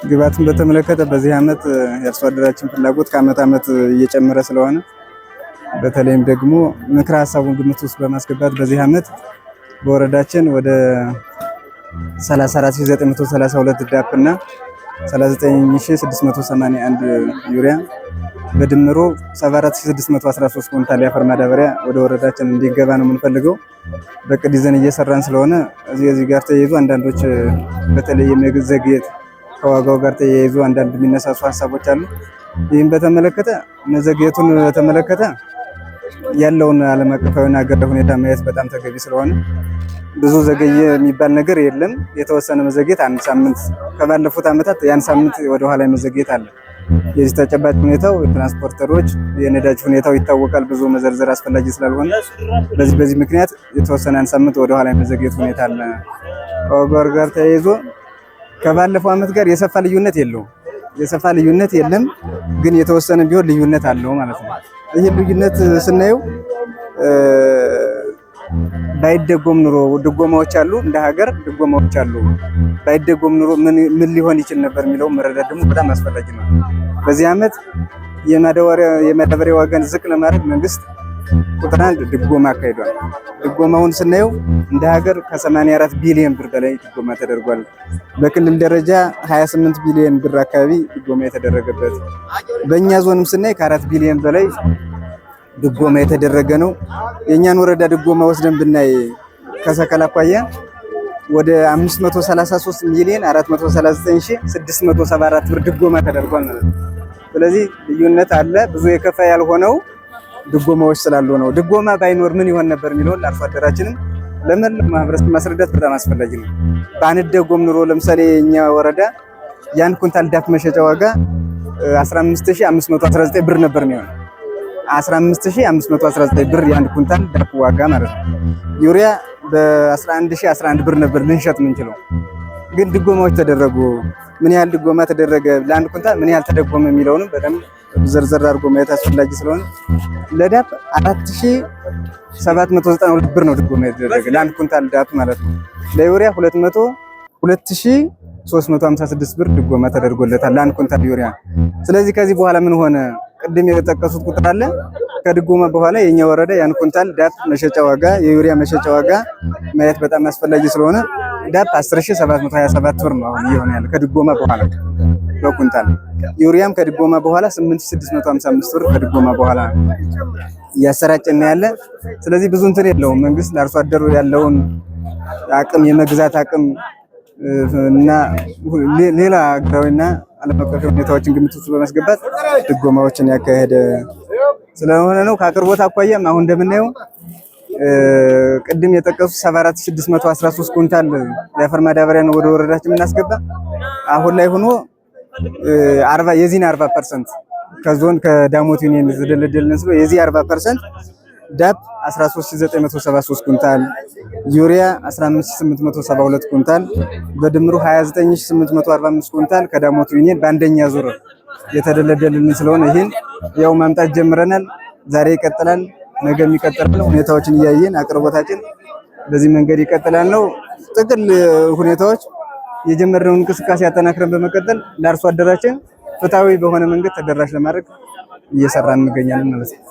ግብዓትን በተመለከተ በዚህ ዓመት የአርሶ አደራችን ፍላጎት ከዓመት ዓመት እየጨመረ ስለሆነ፣ በተለይም ደግሞ ምክረ ሀሳቡን ግምት ውስጥ በማስገባት በዚህ ዓመት በወረዳችን ወደ 34932 ዳፕ እና 39681 ዩሪያ፣ በድምሩ 74613 ኩንታል የአፈር ማዳበሪያ ወደ ወረዳችን እንዲገባ ነው የምንፈልገው። በእቅድ ይዘን እየሰራን ስለሆነ እዚህ ጋር ተያይዞ አንዳንዶች በተለይ የመዘግየት፣ ከዋጋው ጋር ተያይዞ አንዳንድ የሚነሳሱ ሀሳቦች አሉ። ይህም በተመለከተ፣ መዘግየቱን በተመለከተ ያለውን ዓለም አቀፋዊና ሀገራዊ ሁኔታ ማየት በጣም ተገቢ ስለሆነ ብዙ ዘገየ የሚባል ነገር የለም። የተወሰነ መዘግየት አንድ ሳምንት፣ ከባለፉት ዓመታት የአንድ ሳምንት ወደኋላ መዘግየት አለ። የዚህ ተጨባጭ ሁኔታው የትራንስፖርተሮች የነዳጅ ሁኔታው ይታወቃል። ብዙ መዘርዘር አስፈላጊ ስላልሆነ በዚህ በዚህ ምክንያት የተወሰነ አንድ ሳምንት ወደኋላ የመዘግየት ሁኔታ አለ። ከዋጋው ጋር ተያይዞ ከባለፈው ዓመት ጋር የሰፋ ልዩነት የለውም። የሰፋ ልዩነት የለም፣ ግን የተወሰነ ቢሆን ልዩነት አለው ማለት ነው። ይህ ልዩነት ስናየው ባይደጎም ኑሮ፣ ድጎማዎች አሉ፣ እንደ ሀገር ድጎማዎች አሉ። ባይደጎም ኑሮ ምን ምን ሊሆን ይችል ነበር የሚለው መረዳት ደግሞ በጣም አስፈላጊ ነው። በዚህ ዓመት የማዳበሪያ ዋጋን ዝቅ ለማድረግ መንግስት ቁጥር አንድ ድጎማ አካሂዷል። ድጎማውን ስናየው እንደ ሀገር ከ84 ቢሊዮን ብር በላይ ድጎማ ተደርጓል። በክልል ደረጃ 28 ቢሊዮን ብር አካባቢ ድጎማ የተደረገበት፣ በእኛ ዞንም ስናይ ከ4 ቢሊዮን በላይ ድጎማ የተደረገ ነው። የእኛን ወረዳ ድጎማ ወስደን ብናይ ከሰከላ አኳያ ወደ 533 ሚሊዮን 439 ሺህ 674 ብር ድጎማ ተደርጓል ማለት ነው። ስለዚህ ልዩነት አለ። ብዙ የከፋ ያልሆነው ድጎማዎች ስላሉ ነው። ድጎማ ባይኖር ምን ይሆን ነበር የሚለውን ለአርሶ አደራችንም ለመላው ማህበረሰብ ማስረዳት በጣም አስፈላጊ ነው። ባንደጎም ኑሮ ለምሳሌ የኛ ወረዳ የአንድ ኩንታል ዳፕ መሸጫ ዋጋ 15519 ብር ነበር የሚሆነው። 15519 ብር የአንድ ኩንታል ዳፕ ዋጋ ማለት ነው። ዩሪያ በ11011 ብር ነበር ልንሸጥ የምንችለው። ግን ድጎማዎች ተደረጉ። ምን ያህል ድጎማ ተደረገ፣ ለአንድ ኩንታል ምን ያህል ተደጎመ የሚለውንም በደንብ ዘርዘር አድርጎ ማየት አስፈላጊ ስለሆነ ለዳፕ 4792 ብር ነው ድጎማ የተደረገ፣ ለአንድ ኩንታል ዳፕ ማለት ነው። ለዩሪያ 200 2356 ብር ድጎማ ተደርጎለታል ለአንድ ኩንታል ዩሪያ። ስለዚህ ከዚህ በኋላ ምን ሆነ? ቅድም የጠቀሱት ቁጥር አለ። ከድጎማ በኋላ የኛ ወረዳ የአንድ ኩንታል ዳፕ መሸጫ ዋጋ፣ የዩሪያ መሸጫ ዋጋ ማየት በጣም አስፈላጊ ስለሆነ ዳፕ 10727 ብር ነው አሁን እየሆነ ያለ ከድጎማ በኋላ በኩንታል። ዩሪያም ከድጎማ በኋላ 8655 ብር ከድጎማ በኋላ እያሰራጨን ያለ። ስለዚህ ብዙ እንትን የለውም። መንግስት ለአርሶ አደሩ ያለውን አቅም፣ የመግዛት አቅም እና ሌላ ሀገራዊና ዓለም አቀፍ ሁኔታዎችን ግምት ውስጥ በማስገባት ድጎማዎችን ያካሄደ ስለሆነ ነው። ከአቅርቦት አኳያም አሁን እንደምናየው ቅድም የጠቀሱት 74613 ኩንታል የአፈር ማዳበሪያ ነው ወደ ወረዳችን የምናስገባ። አሁን ላይ ሆኖ 40 የዚህን 40% ከዞን ከዳሞት ዩኒየን የተደለደልን ስለ የዚህ 40% ዳፕ 13973 ኩንታል፣ ዩሪያ 15872 ኩንታል፣ በድምሩ 29845 ኩንታል ከዳሞት ዩኒየን በአንደኛ ዙር የተደለደልን ስለሆነ ይህን ያው ማምጣት ጀምረናል። ዛሬ ይቀጥላል፣ ነገም ይቀጥላል። ሁኔታዎችን እያየን አቅርቦታችን በዚህ መንገድ ይቀጥላል ነው። ጥቅል ሁኔታዎች የጀመርነውን እንቅስቃሴ አጠናክረን በመቀጠል ለአርሶ አደራችን ፍትሐዊ በሆነ መንገድ ተደራሽ ለማድረግ እየሰራን እንገኛለን ማለት ነው።